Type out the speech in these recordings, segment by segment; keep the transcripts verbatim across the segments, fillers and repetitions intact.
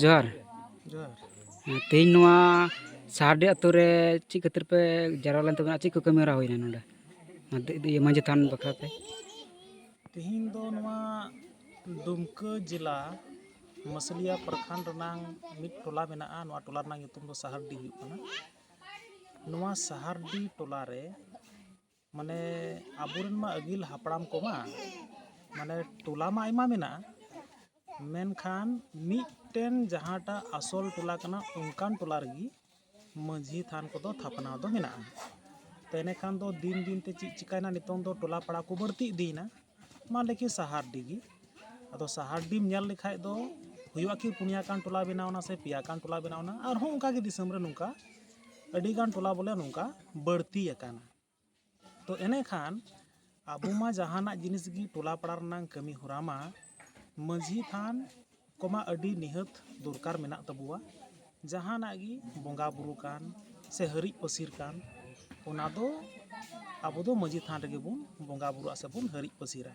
ᱡᱚᱦᱟᱨ᱾ ᱡᱚᱦᱟᱨ᱾ ᱛᱮᱦᱮᱧ ᱱᱚᱣᱟ ᱥᱟᱦᱟᱨᱰᱤ ᱟᱹᱛᱩ ᱨᱮ ᱪᱮᱫ ᱠᱷᱟᱹᱛᱤᱨ ᱯᱮ ᱡᱟᱣᱨᱟ ᱞᱮᱱ ᱛᱟᱵᱚᱱᱟ? ᱪᱮᱫ ᱠᱚ ᱠᱟᱹᱢᱤ ᱦᱚᱨᱟ ᱦᱩᱭᱱᱟ ᱱᱚᱰᱮ, ᱢᱟᱹᱡᱷᱤ ᱛᱷᱟᱱ ᱵᱟᱠᱷᱨᱟ ᱛᱮ? ᱛᱮᱦᱮᱧ ᱫᱚ ᱱᱚᱣᱟ ᱰᱩᱢᱠᱟᱹ ᱡᱮᱞᱟ ᱢᱟᱹᱥᱞᱤᱭᱟ ᱯᱨᱚᱠᱷᱚᱸᱰ ᱨᱮᱱᱟᱝ ᱢᱤᱫ ᱴᱚᱞᱟ ᱢᱮᱱᱟᱜᱼᱟ᱾ ᱱᱚᱣᱟ ᱴᱚᱞᱟ ᱨᱮᱱᱟᱜ ᱧᱩᱛᱩᱢ ᱫᱚ ᱥᱟᱦᱟᱨᱰᱤ ᱦᱩᱭᱩᱜ ᱠᱟᱱᱟ᱾ ᱱᱚᱣᱟ ᱥᱟᱦᱟᱨᱰᱤ ᱴᱚᱞᱟ ᱨᱮ ᱢᱟᱱᱮ ᱟᱵᱚᱨᱮᱱ ᱢᱟ ᱟᱹᱜᱤᱞ ᱦᱟᱯᱲᱟᱢ ᱠᱚᱢᱟ ᱢᱟᱱᱮ ᱴᱚᱞᱟ ᱢᱟ ᱟᱭᱢᱟ ᱢᱮᱱᱟᱜᱼᱟ, ᱢᱮᱱᱠᱷᱟᱱ ᱢᱤᱫᱴᱮᱱ ᱡᱟᱦᱟᱸᱴᱟᱜ ᱟᱥᱚᱞ ᱴᱚᱞᱟ ᱠᱟᱱᱟ, ᱚᱱᱠᱟᱱ ᱴᱚᱞᱟ ᱨᱮᱜᱮ ᱢᱟᱹᱡᱷᱤ ᱛᱷᱟᱱ ᱠᱚᱫᱚ ᱛᱷᱟᱯᱱᱟ ᱫᱚ ᱢᱮᱱᱟᱜᱼᱟ᱾ ᱛᱚ ᱮᱱᱮᱠᱷᱟᱱ ᱫᱚ ᱫᱤᱱ ᱫᱤᱱ ᱛᱮ ᱪᱮᱫ ᱪᱤᱠᱟᱹᱭᱮᱱᱟ, ᱱᱤᱛᱚᱝ ᱫᱚ ᱴᱚᱞᱟ ᱯᱟᱲᱟ ᱠᱚ ᱵᱟᱹᱲᱛᱤ ᱤᱫᱤᱭᱮᱱᱟ, ᱢᱟ ᱞᱮᱠᱤ ᱥᱟᱦᱟᱨᱰᱤ ᱜᱮ᱾ ᱟᱫᱚ ᱥᱟᱦᱟᱨᱰᱤᱢ ᱧᱮᱞ ᱞᱮᱠᱷᱟᱡ ᱫᱚ ᱦᱩᱭᱩᱜᱼᱟ ᱠᱤ ᱯᱩᱱᱭᱟ ᱜᱟᱱ ᱴᱚᱞᱟ ᱵᱮᱱᱟᱣ ᱮᱱᱟ ᱥᱮ ᱯᱮᱭᱟ ᱜᱟᱱ ᱴᱚᱞᱟ ᱵᱮᱱᱟᱣ ᱮᱱᱟ, ᱟᱨᱦᱚᱸ ᱚᱱᱠᱟ ᱜᱮ ᱫᱤᱥᱚᱢ ᱨᱮ ᱱᱚᱝᱠᱟ ᱟᱹᱰᱤ ᱜᱟᱱ ᱴᱚᱞᱟ ᱵᱚᱞᱮ ᱱᱚᱝᱠᱟ ᱵᱟᱹᱲᱛᱤ ᱟᱠᱟᱱᱟ᱾ ᱛᱚ ᱮᱱᱮᱠᱷᱟᱱ ᱟᱵᱚ ᱢᱟ ᱡᱟᱦᱟᱱᱟᱜ ᱡᱤᱱᱤᱥ ᱜᱮ ᱴᱚᱞᱟ ᱯᱟᱲᱟ ᱨᱮᱱᱟᱜ ᱠᱟᱹᱢᱤ ᱦᱚᱨᱟ ᱢᱟ ᱢᱟᱹᱡᱷᱤ ᱛᱷᱟᱱ ᱠᱚᱢᱟ ᱟᱹᱰᱤ ᱱᱤᱦᱟᱹᱛ ᱫᱚᱨᱠᱟᱨ ᱢᱮᱱᱟᱜ ᱛᱟᱵᱚᱣᱟ᱾ ᱡᱟᱦᱟᱱᱟᱜ ᱜᱮ ᱵᱚᱸᱜᱟ ᱵᱩᱨᱩ ᱠᱟᱱ ᱥᱮ ᱦᱟᱹᱨᱤᱡ ᱯᱟᱹᱥᱤᱨ ᱠᱟᱱ, ᱚᱱᱟ ᱫᱚ ᱟᱵᱚ ᱫᱚ ᱢᱟᱹᱡᱷᱤ ᱛᱷᱟᱱ ᱨᱮᱜᱮ ᱵᱚᱱ ᱵᱚᱸᱜᱟ ᱵᱩᱨᱩᱜᱼᱟ ᱥᱮ ᱵᱚᱱ ᱦᱟᱹᱨᱤᱡ ᱯᱟᱹᱥᱤᱨᱟ᱾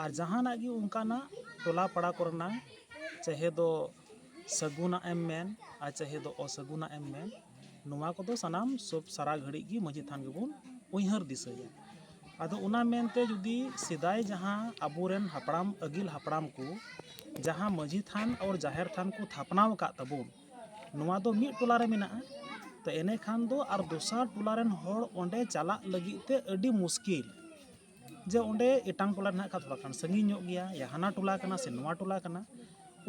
ᱟᱨ ᱡᱟᱦᱟᱱᱟᱜ ᱜᱮ ᱚᱱᱠᱟᱱᱟᱜ ᱴᱚᱞᱟ ᱯᱟᱲᱟ ᱠᱚᱨᱮᱱᱟᱜ, ᱪᱟᱦᱮ ᱫᱚ ᱥᱟᱹᱜᱩᱱᱟᱜ ᱮᱢ ᱢᱮᱱ ᱟᱨ ᱪᱟᱦᱮ ᱫᱚ ᱚᱥᱟᱹᱜᱩᱱᱟᱜ ᱮᱢ ᱢᱮᱱ, ᱱᱚᱣᱟ ᱠᱚᱫᱚ ᱥᱟᱱᱟᱢ ᱥᱚᱵ ᱥᱟᱨᱟ ᱜᱷᱟᱹᱲᱤᱡ ᱜᱮ ᱢᱟᱹᱡᱷᱤ ᱛᱷᱟᱱ ᱜᱮᱵᱚᱱ ᱩᱭᱦᱟᱹᱨ ᱫᱤᱥᱟᱹᱭᱟ᱾ ᱟᱫᱚ ᱚᱱᱟ ᱢᱮᱱᱛᱮ ᱡᱩᱫᱤ ᱥᱮᱫᱟᱭ ᱡᱟᱦᱟᱸ ᱟᱵᱚᱨᱮᱱ ᱦᱟᱯᱲᱟᱢ, ᱟᱹᱜᱤᱞ ᱦᱟᱯᱲᱟᱢ ᱠᱚ ᱡᱟᱦᱟᱸ ᱢᱟᱹᱡᱷᱤ ᱛᱷᱟᱱ ᱟᱨ ᱡᱟᱦᱮᱨ ᱛᱷᱟᱱ ᱠᱚ ᱛᱷᱟᱯᱱᱟᱣ ᱟᱠᱟᱫ ᱛᱟᱵᱚᱱ, ᱱᱚᱣᱟ ᱫᱚ ᱢᱤᱫ ᱴᱚᱞᱟ ᱨᱮ ᱢᱮᱱᱟᱜᱼᱟ᱾ ᱛᱚ ᱮᱱᱮᱠᱷᱟᱱ ᱫᱚ ᱟᱨ ᱫᱚᱥᱟᱨ ᱴᱚᱞᱟ ᱨᱮᱱ ᱦᱚᱲ ᱚᱸᱰᱮ ᱪᱟᱞᱟᱜ ᱞᱟᱹᱜᱤᱫ ᱛᱮ ᱟᱹᱰᱤ ᱢᱩᱥᱠᱤᱞ, ᱡᱮ ᱚᱸᱰᱮ ᱮᱴᱟᱝ ᱴᱚᱞᱟ ᱨᱮ ᱱᱟᱦᱟᱜ ᱠᱷᱟᱱ ᱛᱷᱚᱲᱟ ᱜᱟᱱ ᱥᱟᱺᱜᱤᱧ ᱧᱚᱜ ᱜᱮᱭᱟ, ᱭᱟ ᱦᱟᱱᱟ ᱴᱚᱞᱟ ᱠᱟᱱᱟ ᱥᱮ ᱱᱚᱣᱟ ᱴᱚᱞᱟ ᱠᱟᱱᱟ᱾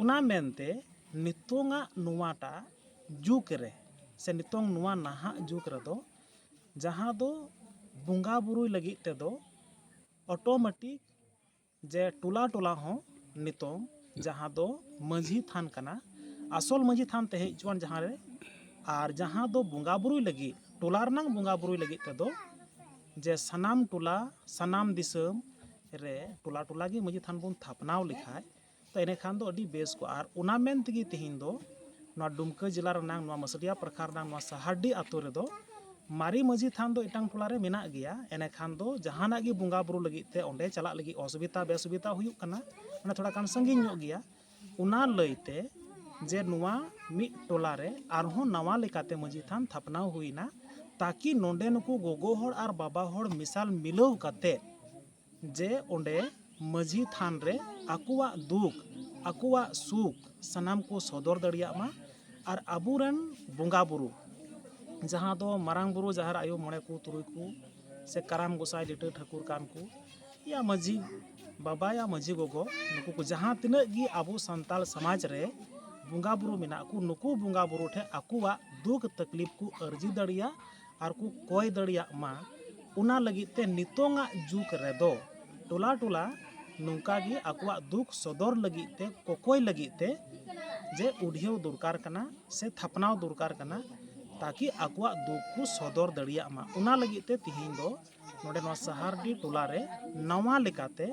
ᱚᱱᱟ ᱢᱮᱱᱛᱮ ᱱᱤᱛᱚᱝᱟᱜ ᱱᱚᱣᱟᱴᱟᱜ ᱡᱩᱜᱽ ᱨᱮ ᱥᱮ ᱱᱤᱛᱚᱝ ᱱᱚᱣᱟ ᱱᱟᱦᱟᱜ ᱡᱩᱜᱽ ᱨᱮᱫᱚ ᱡᱟᱦᱟᱸ ᱫᱚ ᱵᱚᱸᱜᱟ ᱵᱩᱨᱩᱭ ᱞᱟᱹᱜᱤᱫ ᱛᱮᱫᱚ ᱚᱴᱳᱢᱮᱴᱤᱠ ᱡᱮ ᱴᱚᱞᱟ ᱴᱚᱞᱟ ᱦᱚᱸ ᱱᱤᱛᱚᱝ ᱡᱟᱦᱟᱸ ᱫᱚ ᱢᱟᱹᱡᱷᱤ ᱛᱷᱟᱱ ᱠᱟᱱᱟ, ᱟᱥᱚᱞ ᱢᱟᱹᱡᱷᱤ ᱛᱷᱟᱱ ᱛᱮ ᱦᱮᱡ ᱦᱚᱪᱚᱣᱟᱱ ᱡᱟᱦᱟᱸ ᱨᱮ, ᱟᱨ ᱡᱟᱦᱟᱸ ᱫᱚ ᱵᱚᱸᱜᱟ ᱵᱩᱨᱩᱭ ᱞᱟᱹᱜᱤᱫ, ᱴᱚᱞᱟ ᱨᱮᱱᱟᱝ ᱵᱚᱸᱜᱟ ᱵᱩᱨᱩᱭ ᱞᱟᱹᱜᱤᱫ ᱛᱮᱫᱚ ᱡᱮ ᱥᱟᱱᱟᱢ ᱴᱚᱞᱟ, ᱥᱟᱱᱟᱢ ᱫᱤᱥᱚᱢ ᱨᱮ ᱴᱚᱞᱟ ᱴᱚᱞᱟ ᱜᱮ ᱢᱟᱹᱡᱷᱤ ᱛᱷᱟᱱ ᱵᱚᱱ ᱛᱷᱟᱯᱱᱟᱣ ᱞᱮᱠᱷᱟᱡ, ᱛᱚ ᱮᱱᱮᱠᱷᱟᱱ ᱫᱚ ᱟᱹᱰᱤ ᱵᱮᱥ ᱠᱚᱜᱼᱟ᱾ ᱟᱨ ᱚᱱᱟ ᱢᱮᱱ ᱛᱮᱜᱮ ᱛᱮᱦᱮᱧ ᱫᱚ ᱱᱚᱣᱟ ᱰᱩᱢᱠᱟᱹ ᱡᱮᱞᱟ ᱨᱮᱱᱟᱝ, ᱱᱚᱣᱟ ᱢᱟᱹᱥᱰᱤᱭᱟ ᱯᱨᱚᱠᱷᱚᱸᱰ ᱨᱮᱱᱟᱝ ᱱᱚᱣᱟ ᱥᱟᱦᱟᱨᱰᱤ ᱟᱛᱳ ᱨᱮᱫᱚ ᱢᱟᱨᱮ ᱢᱟᱹᱡᱷᱤ ᱛᱷᱟᱱ ᱫᱚ ᱮᱴᱟᱝ ᱴᱚᱞᱟ ᱨᱮ ᱢᱮᱱᱟᱜ ᱜᱮᱭᱟ᱾ ᱮᱱᱮᱠᱷᱟᱱ ᱫᱚ ᱡᱟᱦᱟᱱᱟᱜ ᱜᱮ ᱵᱚᱸᱜᱟ ᱵᱩᱨᱩ ᱞᱟᱹᱜᱤᱫ ᱛᱮ ᱚᱸᱰᱮ ᱪᱟᱞᱟᱜ ᱞᱟᱹᱜᱤᱫ ᱚᱥᱩᱵᱤᱫᱷᱟ ᱵᱮᱥᱩᱵᱤᱫᱷᱟ ᱦᱩᱭᱩᱜ ᱠᱟᱱᱟ, ᱚᱱᱟ ᱛᱷᱚᱲᱟ ᱜᱟᱱ ᱥᱟᱺᱜᱤᱧ ᱧᱚᱜ ᱜᱮᱭᱟ᱾ ᱚᱱᱟ ᱞᱟᱹᱭᱛᱮ ᱡᱮ ᱱᱚᱣᱟ ᱢᱤᱫ ᱴᱚᱞᱟ ᱨᱮ ᱟᱨᱦᱚᱸ ᱱᱟᱣᱟ ᱞᱮᱠᱟᱛᱮ ᱢᱟᱹᱡᱷᱤ ᱛᱷᱟᱱ ᱛᱷᱟᱯᱱᱟᱣ ᱦᱩᱭᱱᱟ, ᱛᱟᱠᱤ ᱱᱚᱰᱮ ᱱᱩᱠᱩ ᱜᱚᱜᱚ ᱦᱚᱲ ᱟᱨ ᱵᱟᱵᱟ ᱦᱚᱲ ᱢᱮᱥᱟᱞ ᱢᱤᱞᱟᱹᱣ ᱠᱟᱛᱮ ᱡᱮ ᱚᱸᱰᱮ ᱢᱟᱹᱡᱷᱤ ᱛᱷᱟᱱ ᱨᱮ ᱟᱠᱚᱣᱟᱜ ᱫᱩᱠ, ᱟᱠᱚᱣᱟᱜ ᱥᱩᱠ ᱥᱟᱱᱟᱢ ᱠᱚ ᱥᱚᱫᱚᱨ ᱫᱟᱲᱮᱭᱟᱜ ᱢᱟ᱾ ᱟᱨ ᱟᱵᱚᱨᱮᱱ ᱵᱚᱸᱜᱟ ᱵᱩᱨᱩ, ᱡᱟᱦᱟᱸ ᱫᱚ ᱢᱟᱨᱟᱝ ᱵᱩᱨᱩ, ᱡᱟᱦᱮᱨ ᱟᱭᱳ, ᱢᱚᱬᱮ ᱠᱚ, ᱛᱩᱨᱩᱭ ᱠᱚ, ᱥᱮ ᱠᱟᱨᱟᱢ ᱜᱚᱸᱥᱟᱭ, ᱞᱤᱴᱟᱹ ᱴᱷᱟᱹᱠᱩᱨ ᱠᱟᱱ ᱠᱚ, ᱭᱟ ᱢᱟᱹᱡᱷᱤ ᱵᱟᱵᱟ, ᱭᱟ ᱢᱟᱹᱡᱷᱤ ᱜᱚᱜᱚ, ᱱᱩᱠᱩ ᱠᱚ ᱡᱟᱦᱟᱸ ᱛᱤᱱᱟᱹᱜ ᱜᱮ ᱟᱵᱚ ᱥᱟᱱᱛᱟᱲ ᱥᱚᱢᱟᱡᱽ ᱨᱮ ᱵᱚᱸᱜᱟ ᱵᱩᱨᱩ ᱢᱮᱱᱟᱜ ᱠᱚ, ᱱᱩᱠᱩ ᱵᱚᱸᱜᱟ ᱵᱩᱨᱩ ᱴᱷᱮᱱ ᱟᱠᱚᱣᱟᱜ ᱫᱩᱠ ᱛᱟᱠᱞᱤᱯ ᱠᱚ ᱟᱹᱨᱡᱤ ᱫᱟᱲᱮᱭᱟᱜ ᱟᱨ ᱠᱚ ᱠᱚᱭ ᱫᱟᱲᱮᱭᱟᱜ ᱢᱟ᱾ ᱚᱱᱟ ᱞᱟᱹᱜᱤᱫ ᱛᱮ ᱱᱤᱛᱚᱝᱟᱜ ᱡᱩᱜᱽ ᱨᱮᱫᱚ ᱴᱚᱞᱟ ᱴᱚᱞᱟ ᱱᱚᱝᱠᱟ ᱜᱮ ᱟᱠᱚᱣᱟᱜ ᱫᱩᱠ ᱥᱚᱫᱚᱨ ᱞᱟᱹᱜᱤᱫ ᱛᱮ, ᱠᱚᱠᱚᱭ ᱞᱟᱹᱜᱤᱫ ᱛᱮ ᱡᱮ ᱩᱰᱷᱤᱭᱟᱹᱣ ᱫᱚᱨᱠᱟᱨ ᱠᱟᱱᱟ ᱥᱮ ᱛᱷᱟᱯᱱᱟᱣ ᱫᱚᱨᱠᱟᱨ ᱠᱟᱱᱟ, ᱛᱟᱠᱤ ᱟᱠᱚᱣᱟᱜ ᱫᱩᱠ ᱠᱚ ᱥᱚᱫᱚᱨ ᱫᱟᱲᱮᱭᱟᱜ ᱢᱟ᱾ ᱚᱱᱟ ᱞᱟᱹᱜᱤᱫ ᱛᱮ ᱛᱤᱦᱤᱧ ᱫᱚ ᱱᱚᱰᱮ ᱱᱚᱣᱟ ᱥᱟᱦᱟᱨᱰᱤ ᱴᱚᱞᱟ ᱨᱮ ᱱᱟᱣᱟ ᱞᱮᱠᱟᱛᱮ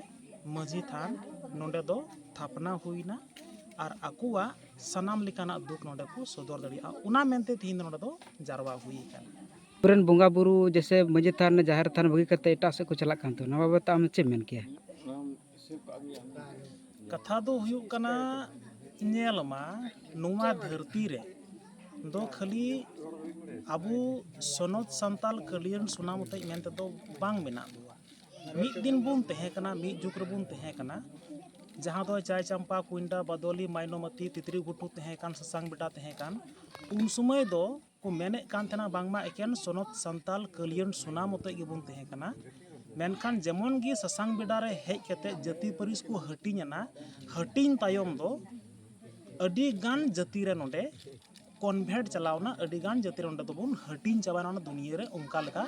ᱢᱟᱹᱡᱷᱤ ᱛᱷᱟᱱ ᱱᱚᱰᱮ ᱫᱚ ᱛᱷᱟᱯᱱᱟ ᱦᱩᱭᱱᱟ ᱟᱨ ᱟᱠᱚᱣᱟᱜ ᱥᱟᱱᱟᱢ ᱞᱮᱠᱟᱱᱟᱜ ᱫᱩᱠ ᱱᱚᱰᱮ ᱠᱚ ᱥᱚᱫᱚᱨ ᱫᱟᱲᱮᱭᱟᱜᱼᱟ, ᱚᱱᱟ ᱢᱮᱱᱛᱮ ᱛᱤᱦᱤᱧ ᱫᱚ ᱱᱚᱰᱮ ᱫᱚ ᱡᱟᱨᱣᱟ ᱦᱩᱭ ᱟᱠᱟᱱᱟ᱾ ᱟᱵᱚᱨᱮᱱ ᱵᱚᱸᱜᱟ ᱵᱩᱨᱩ ᱡᱮᱥᱮ ᱢᱟᱹᱡᱷᱤ ᱛᱷᱟᱱ, ᱡᱟᱦᱮᱨ ᱛᱷᱟᱱ ᱵᱟᱹᱜᱤ ᱠᱟᱛᱮ ᱮᱴᱟᱜ ᱥᱮᱫ ᱠᱚ ᱪᱟᱞᱟᱜ ᱠᱟᱱ ᱛᱟᱵᱚᱱᱟ, ᱱᱚᱣᱟ ᱵᱟᱵᱚᱫ ᱛᱮ ᱟᱢ ᱪᱮᱫ ᱮᱢ ᱢᱮᱱ ᱠᱮᱭᱟ? ᱠᱟᱛᱷᱟ ᱫᱚ ᱦᱩᱭᱩᱜ ᱠᱟᱱᱟ, ᱧᱮᱞ ᱢᱟ, ᱱᱚᱣᱟ ᱫᱷᱟᱹᱨᱛᱤ ᱨᱮ ᱫᱚ ᱠᱷᱟᱹᱞᱤ ᱟᱵᱚ ᱥᱚᱱᱚᱛ ᱥᱟᱱᱛᱟᱞ ᱠᱟᱹᱞᱤᱭᱟᱹᱱ ᱥᱚᱱᱟᱢ ᱢᱚᱛᱚᱡ ᱢᱮᱱᱛᱮ ᱫᱚ ᱵᱟᱝ ᱢᱮᱱᱟᱜ ᱵᱚᱣᱟ᱾ ᱢᱤᱫ ᱫᱤᱱ ᱵᱚᱱ ᱛᱟᱦᱮᱸ ᱠᱟᱱᱟ, ᱢᱤᱫ ᱡᱩᱜᱽ ᱨᱮᱵᱚᱱ ᱛᱟᱦᱮᱸ ᱠᱟᱱᱟ, ᱡᱟᱦᱟᱸ ᱫᱚ ᱪᱟᱭ ᱪᱟᱢᱯᱟ, ᱠᱩᱭᱱᱰᱟ, ᱵᱟᱫᱚᱞᱤ, ᱢᱟᱭᱱᱚᱢᱟᱛᱤ, ᱛᱤᱛᱨᱤ ᱜᱷᱩᱴᱩ ᱛᱟᱦᱮᱸ ᱠᱟᱱ, ᱥᱟᱥᱟᱝ ᱵᱮᱰᱟ ᱛᱟᱦᱮᱸ ᱠᱟᱱ, ᱩᱱ ᱥᱚᱢᱚᱭ ᱫᱚ ᱠᱚ ᱢᱮᱱᱮᱫ ᱠᱟᱱ ᱛᱟᱦᱮᱱᱟ ᱵᱟᱝᱢᱟ ᱮᱠᱮᱱ ᱥᱚᱱᱚᱛ ᱥᱟᱱᱛᱟᱞ ᱠᱟᱹᱞᱤᱭᱟᱹᱱ ᱥᱚᱱᱟ ᱢᱚᱛᱚᱡ ᱜᱮᱵᱚᱱ ᱛᱟᱦᱮᱸ ᱠᱟᱱᱟ᱾ ᱢᱮᱱᱠᱷᱟᱱ ᱡᱮᱢᱚᱱ ᱜᱮ ᱥᱟᱥᱟᱝ ᱵᱮᱰᱟ ᱨᱮ ᱦᱮᱡ ᱠᱟᱛᱮ ᱡᱟᱹᱛᱤ ᱯᱟᱹᱨᱤᱥ ᱠᱚ ᱦᱟᱹᱴᱤᱧ ᱮᱱᱟ, ᱦᱟᱹᱴᱤᱧ ᱛᱟᱭᱚᱢ ᱫᱚ ᱟᱹᱰᱤ ᱜᱟᱱ ᱡᱟᱹᱛᱤ ᱨᱮ ᱱᱚᱰᱮ ᱠᱚᱱᱵᱷᱟᱨᱴ ᱪᱟᱞᱟᱣ ᱮᱱᱟ, ᱟᱹᱰᱤ ᱜᱟᱱ ᱡᱟᱹᱛᱤ ᱨᱮ ᱱᱚᱰᱮ ᱫᱚᱵᱚᱱ ᱦᱟᱹᱴᱤᱧ ᱪᱟᱵᱟᱭᱮᱱᱟ ᱚᱱᱟ ᱫᱩᱱᱤᱭᱟᱹ ᱨᱮ᱾ ᱚᱱᱠᱟ ᱞᱮᱠᱟ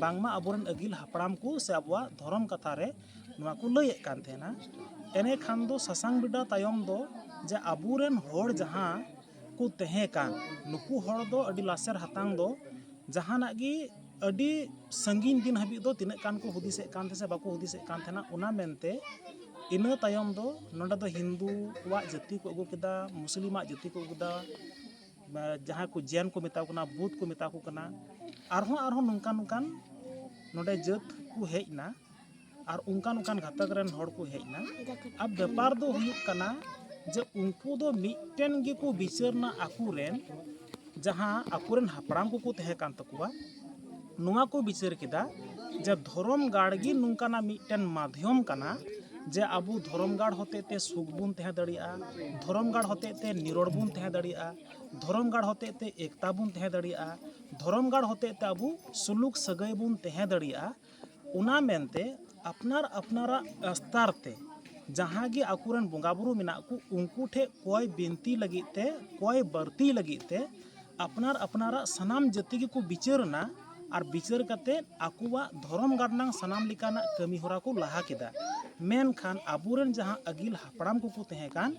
ᱵᱟᱝᱢᱟ ᱟᱵᱚᱨᱮᱱ ᱟᱹᱜᱤᱞ ᱦᱟᱯᱲᱟᱢ ᱠᱚ ᱥᱮ ᱟᱵᱚᱣᱟᱜ ᱫᱷᱚᱨᱚᱢ ᱠᱟᱛᱷᱟ ᱨᱮ ᱱᱚᱣᱟ ᱠᱚ ᱞᱟᱹᱭᱮᱫ ᱠᱟᱱ ᱛᱟᱦᱮᱱᱟ᱾ ᱮᱱᱮᱠᱷᱟᱱ ᱫᱚ ᱥᱟᱥᱟᱝ ᱵᱮᱰᱟ ᱛᱟᱭᱚᱢ ᱫᱚ ᱡᱮ ᱟᱵᱚᱨᱮᱱ ᱦᱚᱲ ᱡᱟᱦᱟᱸ ᱠᱚ ᱛᱟᱦᱮᱸ ᱠᱟᱱ, ᱱᱩᱠᱩ ᱦᱚᱲ ᱫᱚ ᱟᱹᱰᱤ ᱞᱟᱥᱮᱨ ᱦᱟᱛᱟᱝ ᱫᱚ ᱡᱟᱦᱟᱱᱟᱜ ᱜᱮ ᱟᱹᱰᱤ ᱥᱟᱺᱜᱤᱧ ᱫᱤᱱ ᱦᱟᱹᱵᱤᱡ ᱫᱚ ᱛᱤᱱᱟᱹᱜ ᱜᱟᱱ ᱠᱚ ᱦᱩᱫᱤᱥᱮᱫ ᱠᱟᱱ ᱛᱟᱦᱮᱸ ᱥᱮ ᱵᱟᱠᱚ ᱦᱩᱫᱤᱥᱮᱫ ᱠᱟᱱ ᱛᱟᱦᱮᱱᱟ, ᱚᱱᱟ ᱢᱮᱱᱛᱮ ᱤᱱᱟᱹ ᱛᱟᱭᱚᱢ ᱫᱚ ᱱᱚᱰᱮ ᱫᱚ ᱦᱤᱱᱫᱩᱣᱟᱜ ᱡᱟᱹᱛᱤ ᱠᱚ ᱟᱹᱜᱩ ᱠᱮᱫᱟ, ᱢᱩᱥᱞᱤᱢᱟᱜ ᱡᱟᱹᱛᱤ ᱠᱚ ᱟᱹᱜᱩ ᱠᱮᱫᱟ, ᱡᱟᱦᱟᱸᱭ ᱠᱚ ᱡᱮᱱ ᱠᱚ ᱢᱮᱛᱟ ᱠᱚ ᱠᱟᱱᱟ, ᱵᱩᱫᱷ ᱠᱚ ᱢᱮᱛᱟ ᱠᱚ ᱠᱟᱱᱟ, ᱟᱨᱦᱚᱸ ᱟᱨᱦᱚᱸ ᱱᱚᱝᱠᱟᱱ ᱱᱚᱝᱠᱟᱱ ᱱᱚᱰᱮ ᱡᱟᱹᱛ ᱠᱚ ᱦᱮᱡ ᱮᱱᱟ᱾ ᱟᱨ ᱚᱱᱠᱟᱱ ᱚᱱᱠᱟᱱ ᱜᱟᱛᱟᱠ ᱨᱮᱱ ᱦᱚᱲ ᱠᱚ ᱦᱮᱡ ᱮᱱᱟ᱾ ᱟᱨ ᱵᱮᱯᱟᱨ ᱫᱚ ᱦᱩᱭᱩᱜ ᱠᱟᱱᱟ, ᱡᱮ ᱩᱱᱠᱩ ᱫᱚ ᱢᱤᱫᱴᱮᱱ ᱜᱮᱠᱚ ᱵᱤᱪᱟᱹᱨ ᱮᱱᱟ ᱟᱠᱚᱨᱮᱱ, ᱡᱟᱦᱟᱸ ᱟᱠᱚᱨᱮᱱ ᱦᱟᱯᱲᱟᱢ ᱠᱚᱠᱚ ᱛᱟᱦᱮᱸ ᱠᱟᱱ ᱛᱟᱠᱚᱣᱟ, ᱱᱚᱣᱟ ᱠᱚ ᱵᱤᱪᱟᱹᱨ ᱠᱮᱫᱟ ᱡᱮ ᱫᱷᱚᱨᱚᱢ ᱜᱟᱲ ᱜᱮ ᱱᱚᱝᱠᱟᱱᱟᱜ ᱢᱤᱫᱴᱮᱱ ᱢᱟᱫᱷᱭᱚᱢ ᱠᱟᱱᱟ ᱡᱮ ᱟᱵᱚ ᱫᱷᱚᱨᱚᱢ ᱜᱟᱲ ᱦᱚᱛᱮᱡ ᱛᱮ ᱥᱩᱠ ᱵᱚᱱ ᱛᱟᱦᱮᱸ ᱫᱟᱲᱮᱭᱟᱜᱼᱟ, ᱫᱷᱚᱨᱚᱢ ᱜᱟᱲ ᱦᱚᱛᱮᱡ ᱛᱮ ᱱᱤᱨᱚᱲ ᱵᱚᱱ ᱛᱟᱦᱮᱸ ᱫᱟᱲᱮᱭᱟᱜᱼᱟ, ᱫᱷᱚᱨᱚᱢ ᱜᱟᱲ ᱦᱚᱛᱮᱡ ᱛᱮ ᱮᱠᱛᱟ ᱵᱚᱱ ᱛᱟᱦᱮᱸ ᱫᱟᱲᱮᱭᱟᱜᱼᱟ, ᱫᱷᱚᱨᱚᱢ ᱜᱟᱲ ᱦᱚᱛᱮᱡ ᱛᱮ ᱟᱵᱚ ᱥᱩᱞᱩᱠ ᱥᱟᱹᱜᱟᱹᱭ ᱵᱚᱱ ᱛᱟᱦᱮᱸ ᱫᱟᱲᱮᱭᱟᱜᱼᱟ᱾ ᱚᱱᱟ ᱢᱮᱱᱛᱮ ᱟᱯᱱᱟᱨ ᱟᱯᱱᱟᱨᱟᱜ ᱥᱛᱚᱨ ᱛᱮ ᱡᱟᱦᱟᱸ ᱜᱮ ᱟᱠᱚᱨᱮᱱ ᱵᱚᱸᱜᱟ ᱵᱩᱨᱩ ᱢᱮᱱᱟᱜ ᱠᱚ, ᱩᱱᱠᱩ ᱴᱷᱮᱱ ᱠᱚᱭ ᱵᱤᱱᱛᱤ ᱞᱟᱹᱜᱤᱫ ᱛᱮ, ᱠᱚᱭ ᱵᱟᱹᱲᱛᱤ ᱞᱟᱹᱜᱤᱫ ᱛᱮ ᱟᱯᱱᱟᱨ ᱟᱯᱱᱟᱨᱟᱜ ᱥᱟᱱᱟᱢ ᱡᱟᱹᱛᱤ ᱜᱮᱠᱚ ᱵᱤᱪᱟᱹᱨ ᱮᱱᱟ᱾ ᱟᱨ ᱵᱤᱪᱟᱹᱨ ᱠᱟᱛᱮ ᱟᱠᱚᱣᱟᱜ ᱫᱷᱚᱨᱚᱢ ᱜᱟᱲ ᱨᱮᱱᱟᱜ ᱥᱟᱱᱟᱢ ᱞᱮᱠᱟᱱᱟᱜ ᱠᱟᱹᱢᱤ ᱦᱚᱨᱟ ᱠᱚ ᱞᱟᱦᱟ ᱠᱮᱫᱟ᱾ ᱢᱮᱱᱠᱷᱟᱱ ᱟᱵᱚᱨᱮᱱ ᱡᱟᱦᱟᱸ ᱟᱹᱜᱤᱞ ᱦᱟᱯᱲᱟᱢ ᱠᱚᱠᱚ ᱛᱟᱦᱮᱸ ᱠᱟᱱ,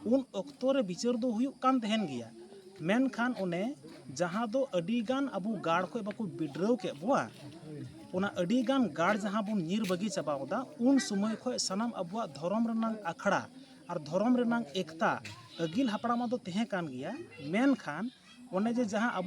ᱩᱱ ᱚᱠᱛᱚ ᱨᱮ ᱵᱤᱪᱟᱹᱨ ᱫᱚ ᱦᱩᱭᱩᱜ ᱠᱟᱱ ᱛᱟᱦᱮᱱ ᱜᱮᱭᱟ, ᱢᱮᱱᱠᱷᱟᱱ ᱚᱱᱮ ᱡᱟᱦᱟᱸ ᱫᱚ ᱟᱹᱰᱤ ᱜᱟᱱ ᱟᱵᱚ ᱜᱟᱲ ᱠᱷᱚᱡ ᱵᱟᱠᱚ ᱵᱤᱰᱨᱟᱹᱣ ᱠᱮᱫ ᱵᱚᱣᱟ, ᱚᱱᱟ ᱟᱹᱰᱤ ᱜᱟᱱ ᱜᱟᱲ ᱡᱟᱦᱟᱸ ᱵᱚᱱ ᱧᱤᱨ ᱵᱟᱹᱜᱤ ᱪᱟᱵᱟ ᱠᱟᱫᱟ, ᱩᱱ ᱥᱚᱢᱚᱭ ᱠᱷᱚᱡ ᱥᱟᱱᱟᱢ ᱟᱵᱚᱣᱟᱜ ᱫᱷᱚᱨᱚᱢ ᱨᱮᱱᱟᱝ ᱟᱠᱷᱲᱟ ᱟᱨ ᱫᱷᱚᱨᱚᱢ ᱨᱮᱱᱟᱝ ᱮᱠᱛᱟ ᱟᱹᱜᱤᱞ ᱦᱟᱯᱲᱟᱢᱟᱜ ᱫᱚ ᱛᱟᱦᱮᱸ ᱠᱟᱱ ᱜᱮᱭᱟ, ᱢᱮᱱᱠᱷᱟᱱ ᱚᱱᱮ ᱡᱮ ᱡᱟᱦᱟᱸ ᱟᱵᱚ